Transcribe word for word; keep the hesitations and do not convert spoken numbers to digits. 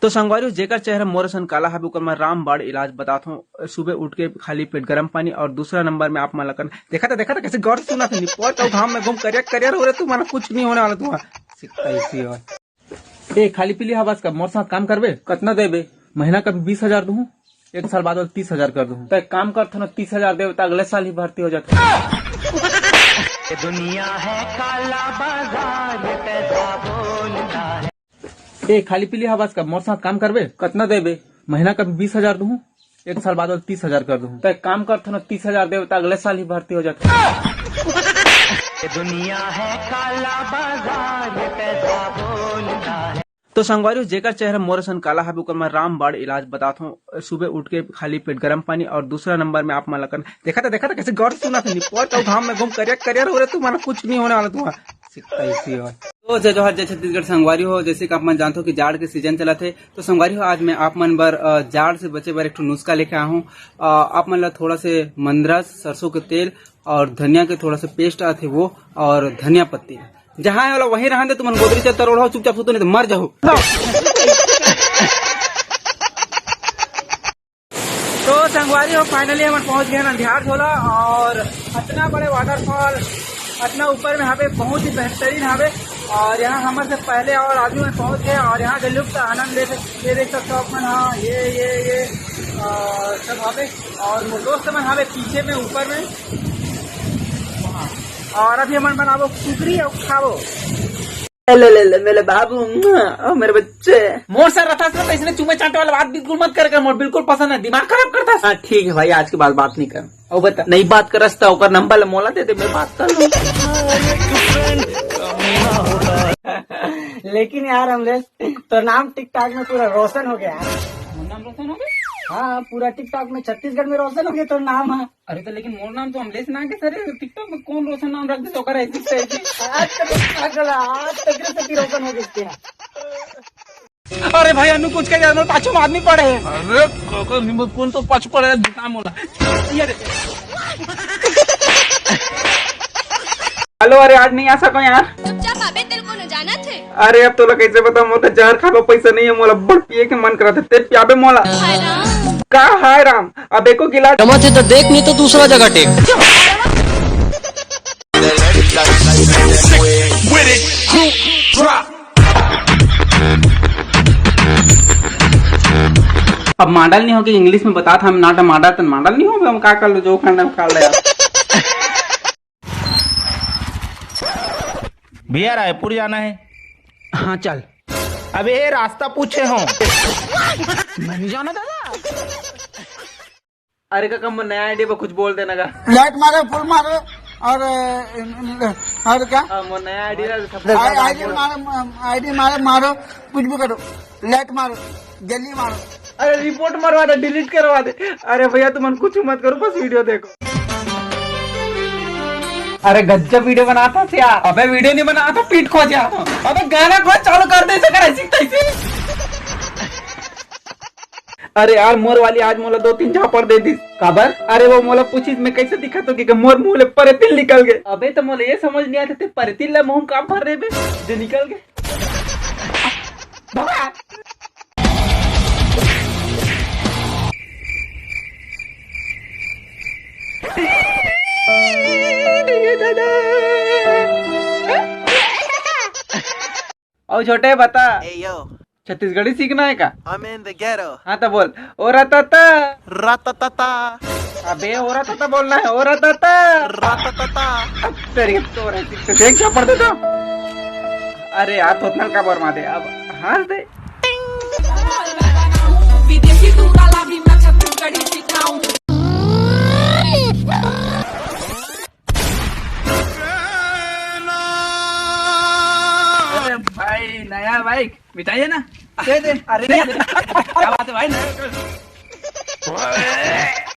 तो संगवारी हो, जेकर चेहरा मोर असन काला हवे, ओकर मैं रामबाण इलाज बतात हूँ। सुबह उठ के खाली पेट गरम पानी, और दूसरा नंबर में आप मन ला करना, देखा था, देखा था, कैसे गौर से सुना था, निपोर का घाम में घूम करिया करिया हो रहे, तुम्हारा कुछ नहीं होने वाला, तुम्हारा सिकता इसी हो। ए, खाली पीली हवस का, मोर साथ काम करबे? कतना देबे? महीना का बीस हजार दूँ, एक साल बाद तीस हजार कर दूँ। तो एक काम कर, थो ना, तीस हजार देबे तो अगले साल ही भर्ती हो जाते। दुनिया है काला बाजार, पैसा बोलता है। ए, खाली पीली हवस का, मोर साथ काम करबे? कतना देबे? महीना का बीस हजार दूँ, एक साल बाद तीस हजार कर दूँ। तो एक काम कर, थो ना, तीस हजार देबे तो अगले साल ही भर्ती हो जाते। दुनिया है काला बाजार, पैसा बोलता है। तो संगवारी हो, जेकर चेहरा मोर असन काला हवे, ओकर मैं रामबाण इलाज बतात हूँ। सुबह उठ के खाली पेट गरम पानी, और दूसरा नंबर में आप मन ला करना, देखा था, देखा था, कैसे गौर से सुना था, निपोर का घाम में घूम करिया करिया हो रहे, तुम्हारा कुछ नहीं होने वाला, तुम्हारा सिकता इसी हो। तो जय जोहार, जय छत्तीसगढ़ संगवारी हो। जैसे कि आप मन जानते हो कि जाड़ के सीजन चला थे, तो संगवारी हो, आज मैं आप मन बर, अ, जाड़ से बचे बर एक ठो नुस्खा लेके आया हूँ। अ, आप मन ला थोड़ा से मंदरस, सरसों के तेल और धनिया के थोड़ा सा पेस्ट आथे वो, और धनिया पत्ती। जहाँ है वाला वहीं रहन दे, तुमन गोदरी चद्दर ओढ़ो, चुपचाप सुतो, नहीं तो मर जाओ। तो संगवारी हो, finally हमन पहुंच गए अंधियार झोला, और इतना बड़े waterfall, इतना ऊपर में हवे, बहुत ही बेहतरीन हवे। और यहाँ हमर से पहले और आदमी मन पहुंच गए, और यहाँ के लुप्त आनंद ले सक-, ले देख सकते हो अपन। हाँ, ये, ये, ये, अ, सब हवे, और मोर दोस्त मन हवे पीछे में, ऊपर में। और अभी हमन बनाबो कुकरी और खाबो। ले, ले, ले, मेरे बाबू, मुआ, ओ मेरे बच्चे। मोर सर रथस ना, तो इसने चूमे चाटे वाला बात बिल्कुल मत कर कर, मोर बिल्कुल पसंद है, दिमाग खराब करता। हाँ, ठीक है भाई, आज के बाद बात नहीं कर। ओ बता, नहीं बात करस तो ओकर नंबर मोला दे दे, मैं बात कर लूँ। लेकिन यार अमलेश, तो नाम टिकटॉक में पूरा रोशन हो गया यार। नाम रोशन हो गया? हाँ, पूरा टिकटॉक में, छत्तीसगढ़ में रोशन हो गया तो नाम है। अरे तो लेकिन मोर नाम तो अमलेश ना के सर, TikTok में कौन रोशन नाम रख दे तो करे ऐसी से ऐसी। आज तक पागल, आज तक से रोशन हो गए हैं। अरे भाई, अनु कुछ के जानवर पाछू में आदमी पड़े हैं। अरे कोको नींबू कौन तो पाछू पड़े है, दिखा मोला। ये देख। हेलो, अरे आज नहीं आ सको यार। चुपचाप आबे, तेल कोनो जानत है? अरे अब तोला कैसे बताऊं, मोर तो जहर खाबा पैसा नहीं है, मोला बड़ पिए के मन करत है, तेल पियाबे मोला। हाय राम। का हाय राम? अब एको गिलास जमा थे तो देख, नहीं तो दूसरा जगह टेक। अब मॉडल नहीं हो कि इंग्लिश में बता था, हम not a model, तो मॉडल नहीं हो, हम का कर लो, जो करना है कर ले यार। भैया, रायपुर जाना है। हाँ, चल। अबे, रास्ता पूछे हो। मैं नहीं जाना दादा। अरे काका, मोर नया आईडी पर कुछ बोल देना का। लाइट मारो, फुल मारो, और, अ, और क्या? हाँ, मोर नया आईडी ला सब आई-, आईडी मारो, आईडी मारो, मारो, कुछ भी करो, लाइट मारो, जल्दी मारो। अरे रिपोर्ट मरवा दे, डिलीट करवा दे। अरे भैया, तुमन कुछ मत करो, बस वीडियो देखो। अरे गजब वीडियो बनाता था यार। अबे वीडियो नहीं बनाता, पीठ खोज यार। अबे गाना खोज, चालू कर दे इसे, करे ऐसी तैसी। अरे यार, मोर वाली आज मोला दो तीन झापड़ दे दिस। काबर? अरे वो मोला पूछिस, मैं कैसे दिखा तो कि मोर मुंह ले परेतिल निकल गए। अबे तो मोला ये समझ नहीं आता, ते परेतिल ला मुंह का भर रहे बे, जे निकल गए। भगा। ओ छोटे, बता। ए यो। छत्तीसगढ़ी सीखना है का? I'm in the ghetto। हाँ तो बोल, ओ रताता। रताता। अबे ओ रताता बोलना है, ओ रताता। रताता। अब तेरी तो रहती तो देख क्या पढ़ते तो। अरे यार, थोतनल का बरमा दे, अब हंस दे। विदेशी तू काला भी मैं छत्तीसगढ़ी सिखाऊं। अरे भाई, नया बाइक मिटाइए ना, दे दे। अरे क्या बात है भाई, नया।